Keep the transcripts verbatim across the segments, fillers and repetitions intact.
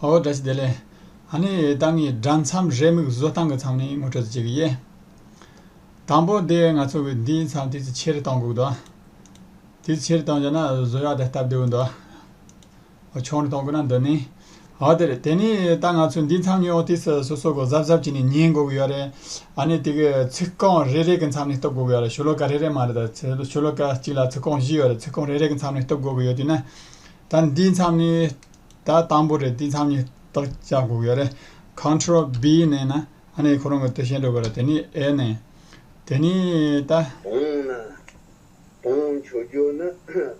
ཨོ་བཀྲ་ཤིས་བདེ་ལེགས། ཨ་ནི་ད་ངས་སྒྲ་མཚམས་རེའུ་མིག་བཟོ་སྟངས་ཀྱི་མཚམས་ནས་ངོ་སྤྲོད་ཅིག་བྱེད་ཀྱི་ཡིན། དང་པོ་དེ་ང་ཚོ་གི་འདིའི་མཚམས་དེ་ཚོ་ཆེ་རུ་གཏོང་དགོས་འདུག་དེ་ཚོ་ཆེ་རུ་གཏོང་བྱས་ན་བཟོ་ཡག་དེ་སྟབས་བདེ་བོ་འདུག་ཨོ་ཆུང་རུ་གཏོང་དགོས་ན་འདི་ནས། ཨོ་དེ་རེད། དེ་ནས་ད་ང་ཚོ་འདིའི་མཚམས་ནས་ཨོ་དེ་སོ་སོ་གི་གཟབ་གཟབ་བྱས་ནས་ཉན་དགོས་ཀྱི་ཡོད་རེད། ཨ་ནི་དེ་གི་ཚིག་རྐང་རེ་རེ་གི་མཚམས་ནས་གཏུབ་དགོས་ཀྱི་ཡོད་རེད། ཤོ་ལོ་ཀ་རེ་རེ་མ་རེད། ད་ཤོ་ལོ་ཀ་གཅིག་ལ་ཚིག་རྐང་བཞི་ཡོད་རེད། ཚིག་རྐང་རེ་རེ་གི་མཚམས་ནས་གཏུབ་དགོས་ཀྱི་ཡོད་དུས་ན། ད་འདིའི་མཚམས་ནས། ད་དང་པོ་རེད། དེའི་མཚམས་ནས་རྟགས་རྒྱག་དགོས་ཀྱི་ཡོད་རེད། Control B ནས་ན་ཨ་ནི་ཁོ་རང་གི་དེ་བྱེད་འགྲོ་གི་རེད། དེ་ནས་A ནས། དེ་ནས་ད། དོང་ན། དོང་མཆོད་རྒྱུ་ནི།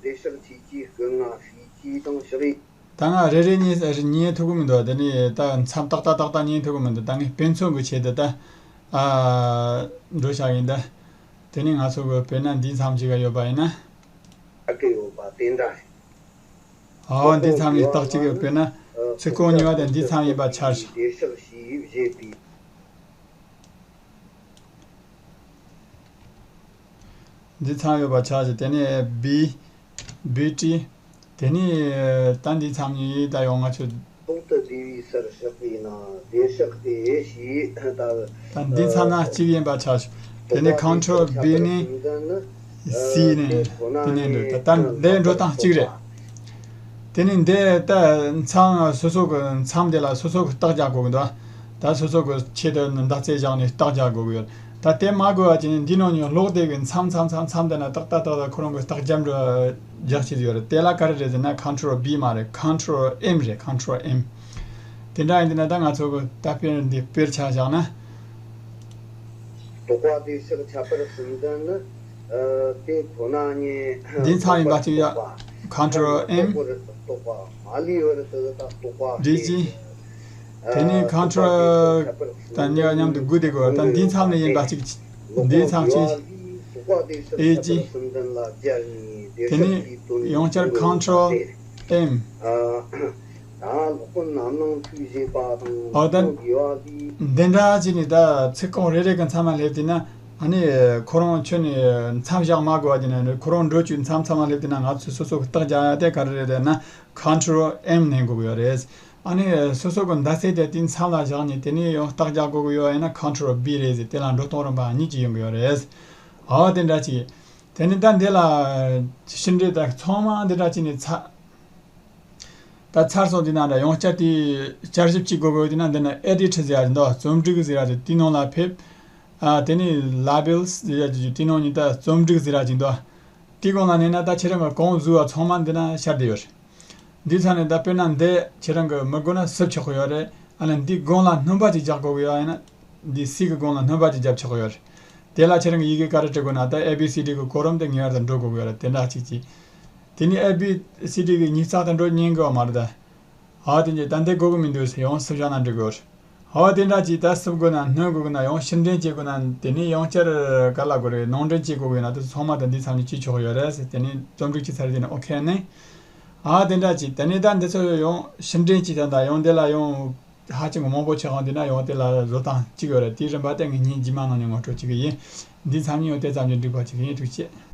བདེ་གཤེགས་ཆོས་ཀྱི་སྐུ་ལྔ་ཞེས་བྱའི་དང་ཕྱག་ཡིག་ད་ང་རེ་རེ་ཉན་ཉན་ཐུབ་ཀྱི་མི་འདུག་དེ་ནས་ད་མཚམས་ཏག་ཏག་ཏག་ཏག་ཉན་ཐུབ་ཀྱི་མི་འདུག་ད་ངས་དཔེ་མཚོན་གྱི་ཆེད་དུ་ད། ཨ། འགྲོ་བཞག་ཡིན་ད། དེ་ནས་ང་ཚོ་གི་དཔེར་ན་འདིའི་མཚམས་ཅིག་ག་ཡོད་པ་ཡིན་ན། ཨ་ཀི་ཡོད་པ་དེ་འདྲ། ཨོ་འདི་མཚམས་ནས་རྟགས་གཅིག་གི་དཔེར་ན། ཚིག་རྐང་གཉིས་པ་དེ་འདི་མཚམས་ཡིན་པ་ཆགས་ཤིང་། བདེ་གཤེགས་ཞེས་བཞེད་པའི། འདི་མཚམས་ཡོད་པ་ཆགས་ཤིང་། དེ་ནས་བི། བི་ཏྲི། དེ་ནས་ད་འདི་མཚམས་གཉིས་ད་ཡོང་ང་ཚོ། ཏོག་ཏུ་བདེ་བའི་སར་གཤེགས་པས་ན་བདེ་གཤེགས་ཏེ་ཞེས་ད། ད་འདི་མཚམས་ན་གཅིག་ཡིན་པ་ཆགས་ཤིང་། དེ་ནས་Control B ནས། C ནས། དེ་ནས་འགྲོ་ད་ད་འདི་འགྲོ་སྟངས་གཅིག་རེད། དེ་ནས་འདི་ད་མཚམས་སོ་སོ་གི་མཚམས་དེ་ལ་སོ་སོ་གི་རྟགས་རྒྱག་དགོས་ཀྱི་འདུག་ད་སོ་སོ་གི་ཆེད་དུ་མདའ་རྩེ་བཞག་ནས་རྟགས་རྒྱག་དགོས་ཀྱི་ཡོད། ད་དེ་མ་དགོས་པ་བྱས་ནས་འདི་ནང་ནས་ལོག་བསྡད་པའི་མཚམས་མཚམས་མཚམས་མཚམས་དེ་ན་ཏག་ཏག་ཏག་ཏག་ཁོ་རང་གི་རྟགས་རྒྱབ་འགྲོ་རྒྱག་བྱེད་ཀྱི་ཡོད་རེད། དེ་ལ་ག་རེ་རེད་ཟེར་ན་Control B མ་རེད། Control M རེད། Control M། དེ་འདྲ་ཡིན་དུས་ན་ད་ང་ཚོ་གི་ད་དཔེར་འདི་དཔེར་ཆ་བཞག་ན། རྟོག་པ་བདེ་གཤེགས་ཁྱད་པར་གསུམ་ལྡན་ནི། ཨ། དེ་ཁོ་ན་ཉིད། འདི་མཚམས་ཡིན་པ་གཅིག་ཡ། Control M། རྟོག་པ་མ་ལུས་པར་དུ་ད་རྟོག་པ་སྟེ། ཌི་ཇི། དེ་ནས་Control ད་གཉིས་ཀ་མཉམ་དུ་དགུ་དེ་དགོས། ད་འདི་མཚམས་ནས་ཡིན་པ་གཅིག་འདི་མཚམས་གཅིག་ཨེ་ཇི། དེ་ནས་ཡང་བསྐྱར་Control M། ཨ། ད་ལོག་གོ་རྣམ་སྣང་ཐུགས་བཞེད་པ་དང་ཨོ་ད། འདི་འདྲ་བྱས་ནས་ད་ཚིག་རྐང་རེ་རེ་གི་མཚམས་མ་སླེབས་དུས་ན། ཨ་ནི་ཁོ་རང་ཁྱོན་ནས་མཚམས་བཞག་མ་དགོས་པ་དེ་ནས་ཁོ་རང་འགྲོ་བཅུག་མཚམས་མཚམས་མ་སླེབས་དུས་ན་ང་ཚོས་སོ་སོ་གི་རྟགས་རྒྱག་ཡ་དེ་ག་རེ་རེད་ཟེར་ན་Control M ནས་དགོས་ཀྱི་ཡོད་རེད། ཨ་ནི་སོ་སོ་གི་མདའ་རྩེ་དེ་དེའི་མཚམས་ལ་བཞག་ནས་དེ་ནས་ཡང་རྟགས་རྒྱག་དགོས་ཀྱི་ཡོད་ཡིན་ན་Control B རེད་ཟེར། དེ་ལ་འགྲོ་སྟངས་རིམ་པ་གཉིས་ཀྱི་ཡོང་གི་ཡོད་རེད། ཨོ་དེ་འདྲ་ཅིག་དེ་ནས་ད་འདི་ལ་ཕྱི་འབྲེལ་དང་ཚང་མ་འདི་འདྲ་བྱས་ནས་ཚར། ད་ཚར་སོང་དུས་ན་འདྲ་ཡང་བསྐྱར་དེ་བསྐྱར་ཞིབ་བྱེད་དགོས་དགོས་དུས་ན་འདི་ན་Edit ཟེར་ཡ་འདུག་རྩོམ་སྒྲིག་ཟེར་ཡ་དེ་དེའི་ནང་ལ་ཕེབས། ཨ་དེ་ནས་Labels ཟེར་ཡ་དེ་དེའི་ནང་ནས་ད་རྩོམ་སྒྲིག་ཟེར་ཡ་ཅིག་འདུག་དེའི་སྒང་ལ་མནན་ན་ད་ཁྱེད་རང་གི་གང་བཟོས་པ་ཚང་མ་འདི་ན་ཤར་བསྡད་ཡོད་རེད། འདིའི་ས་ནས་ད་དཔེར་ན་འདི་ཁྱེད་རང་གི་མི་དགོས་ན་སུབ་ཆོག་གི་ཡོད་རེད། ཨ་ལ་འདིའི་སྒང་ལ་སྣོན་པ་ཅིག་རྒྱག་དགོས་གི་ཡོད་ཡིན་ན། འདི་C གི་སྒང་ལ་སྣོན་པ་ཅིག་རྒྱབ་ཆོག་གི་ཡོད་རེད། དེ་ལ་ཁྱེད་རང་གི་ཡི་གེ་ག་རེ་འབྲི་དགོས་ན་ད་A B C D གི་གོ་རིམ་དེ་ངེས་པར་དུ་འགྲོ་དགོས་གི་ཡོད་རེད། དེ་འདྲ་ཅིག་ཅིག་དེ་ནས་A B C D གི་ཉིས་བརྩེགས་དེ་འགྲོ་ཉན་གི་བ་མ་རེད་ད། ཨ་དེ་འདྲ་ད་འདི་དགོས་གི་མི་འདུག་ཟེར་ཡང་སུབ་བཞག་ན་འགྲིག་གི་ཡོད་རེད། ཨ་དེ་འདྲ་ཅིག་ད་སུབ་དགོས་ན་སྣོན་དགོས་གི་ན་ཡང་ཕྱིར་འདྲེན་བྱེད་དགོས་ན་དེ་ནས་ཡང་བསྐྱར་ག་ལ་དགོས་རེད། ནང་འདྲེན་བྱེད་དགོས་གི་ཡོད་ན་དེ་ཚང་མ་ད་འདི་མཚམས་ནས་བྱེད་ཆོག་གི་ཡོད་རེད་ཟེར། དེ་ནས་རྩོམ་སྒྲིག་བྱས་ཚར་དེ་ནས་ཨོ་ཁེ་ནས། ཨ་དེ་འདྲ་ཅིག་དེ་ནས་ད་འདི་ཚོ་ཡང་ཕྱིར་འདྲེན་བྱེད་ད་ད་ཡང་འདི་ལ་ཡང་ཧ་ཅང་གི་མང་པོ་ཆགས་ཡོང་དུས་ན་ཡང་དེ་ལ་བཟོ་སྟངས་གཅིག་ཡོད་རེད། དེའི་རིམ་པ་དེ་ངས་ཉིན་རྗེས་མ་ནང་ནས་ངོ་སྤྲོད་བྱེད་གི་ཡིན། འདི་མཚམས་ནས་ཡང་དེ་ཙམ་གྱིས་འགྲིག་པ་བྱེད་གི་ཡིན། ཐུགས་རྗེ་ཆེ།